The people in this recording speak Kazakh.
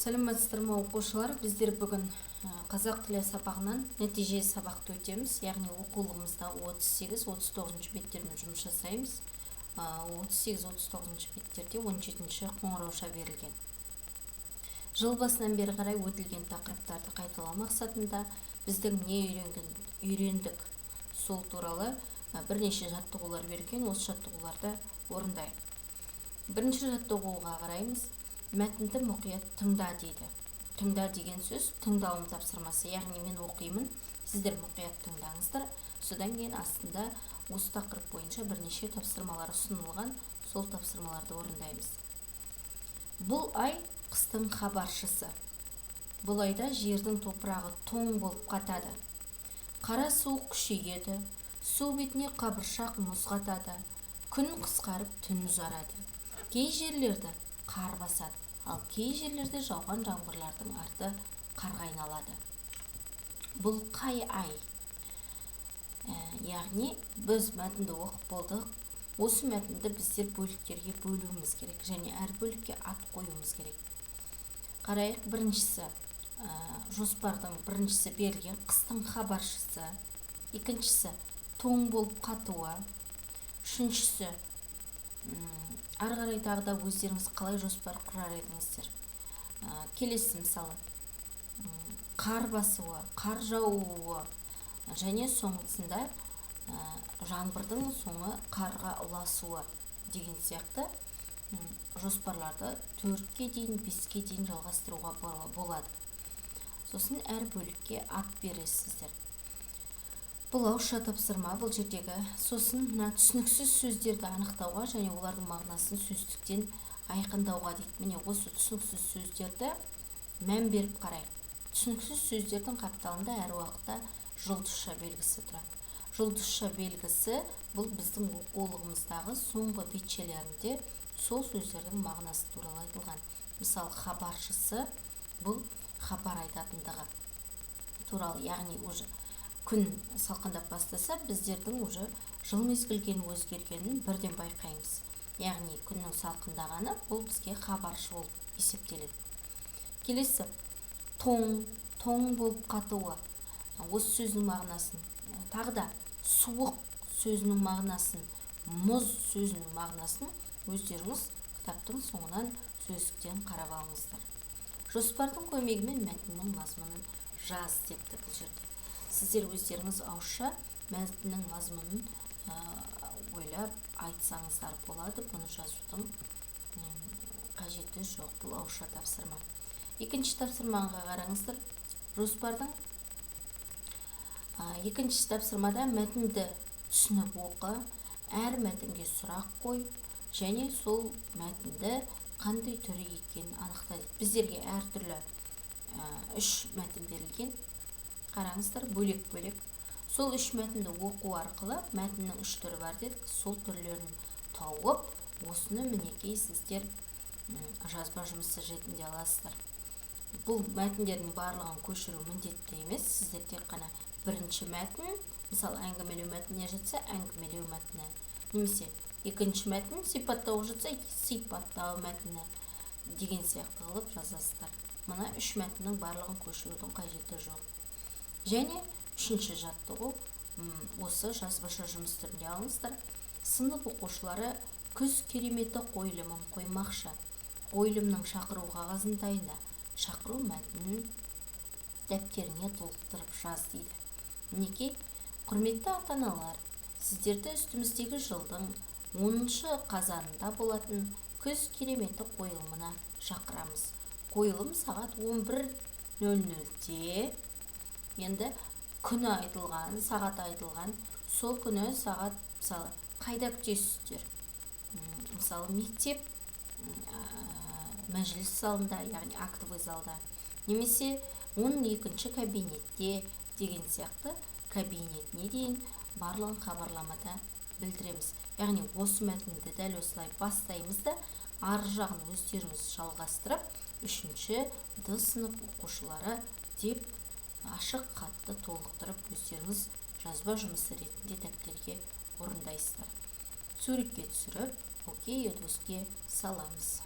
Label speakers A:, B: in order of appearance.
A: Сәлеметсіздер ме, оқушылар! Біздер бүгін қазақ тілі сабағынан нәтиже сабақты өтеміз, яғни оқулығымызда 38-39 беттермен жұмыс жасаймыз. 38-39 беттерде 17 қоңырауша берілген. Жыл басынан бері қарай өтілген тақырыптарды қайталау мақсатында біздің не үйрендік, сол туралы бірнеше жаттығулар берілген. Осы жаттығуларды орындайық. Бірінші жаттығуға қараймыз. Мәтінді мұқият тыңда дейді. Тыңда деген сөз — тыңдалым тапсырмасы, яғни мен оқимын, сіздер мұқият тыңдаңыздар. Содан кейін астында осы тақырып бойынша бірнеше тапсырмалар ұсынылған, сол тапсырмаларды орындаймыз. Бұл ай — қыстың хабаршысы. Бұл айда жердің топырағы тоң болып қатады, қара суық күшейеді, су бетіне қабыршақ мұз қатады, күн қысқарып, түн ұзарады. Кей жерлерді қар басады, ал кей жерлерде жауған жаңбырлардың арты қарға айналады. Бұл қай ай? Яғни біз мәтінді оқып болдық. Осы мәтінді біздер бөліктерге бөлуіміз керек және әр бөлікке ат қоюымыз керек. Қарайық, біріншісі, жоспардың біріншісі берілген: қыстың хабаршысы, екіншісі — тоң болып қатуы, үшіншісі, ары қарай тағы да өздеріңіз қалай жоспар құрар едіңіздер? Келесі, мысалы, қар басуы, қар жаууы және соңғысында жаңбырдың соңы қарға ұласуы деген сияқты жоспарларды төртке дейін, беске дейін жалғастыруға болады. Сосын әр бөлікке ат бересіздер. Бұл ауызша тапсырма бұл жердегі. Сосын мына түсініксіз сөздерді анықтауға және олардың мағынасын сөздіктен айқындауға дейді. Міне, осы түсініксіз сөздерді мән беріп қарайық. Түсініксіз сөздердің қапталында әр уақытта жұлдызша белгісі тұрады. Жұлдызша белгісі — бұл біздің оқулығымыздағы соңғы бетшелерінде сол сөздердің мағынасы туралы айтылған. Мысалы, хабаршысы — бұл хабар айтатындығы туралы, яғни уже күн салқындап бастаса, біздердің уже жыл мезгілген өзгергенін бірден байқаймыз. Яғни күннің салқындағаны — бұл бізге хабаршы болып есептеледі. Келесі — тоң, тоң болып қатуы. Осы сөздің мағынасын, тағы да суық сөзінің мағынасын, мұз сөзінің мағынасын өздеріңіз кітаптың соңынан сөздіктен қарап алыңыздар. Жоспардың көмегімен мәтіннің мазмұнын жаз депті. Бұл жерде сіздер өздеріңіз ауызша мәтіннің мазмұнын ойлап айтсаңыздар болады. Бұны жазудың қажеті жоқ, бұл ауызша тапсырма. Екінші тапсырмаға қараңыздар. Жоспардың екінші тапсырмада мәтінді түсініп оқы, әр мәтінге сұрақ қой және сол мәтінді қандай түрі екенін анықта дейді. Біздерге әртүрлі үш мәтін берілген, қараңыздар, бөлек бөлек. Сол үш мәтінді оқу арқылы мәтіннің үш түрі бар дедік, сол түрлерін тауып, осыны, мінекей, сіздер жазба жұмысы ретінде аласыздар. Бұл мәтіндердің барлығын көшіру міндетті емес. Сіздер тек қана бірінші мәтін, мысалы, әңгімелеу мәтініне жатса, әңгімелеу мәтіні немесе екінші мәтін сипаттау жатса, сипаттау мәтіні деген сияқты қылып жазасыздар. Мына үш мәтіннің барлығын көшірудің қажеті жоқ. Және үшінші жаттығу, осы жазбаша жұмыс түрінде алыңыздар. Сынып оқушылары «Күз кереметі» қойылымын қоймақшы. Қойылымның шақыру қағазын дайында, шақыру мәтінін дәптеріңе толықтырып жаз дейді. Мінекей: «Құрметті ата аналар, сіздерді үстіміздегі жылдың 10 қазанында болатын «Күз кереметі» қойылымына шақырамыз. Қойылым сағат 11:00-де». Енді күні айтылған, сағат айтылған. Сол күні сағат, мысалы, қайда күтесіздер? Мысалы, мектеп мәжіліс залында, яғни актовый залда немесе 12 кабинетте деген сияқты, кабинетіне дейін барлығын хабарламада білдіреміз. Яғни осы мәтінді дәл осылай бастаймыз да, ар жағын өздеріңіз жалғастырып, үшінші д сынып оқушылары деп ашық хатты толықтырып, өздеріңіз жазба жұмысы ретінде дәптерге орындайсыздар. Суретке түсіріп, Окей Едуске саламыз.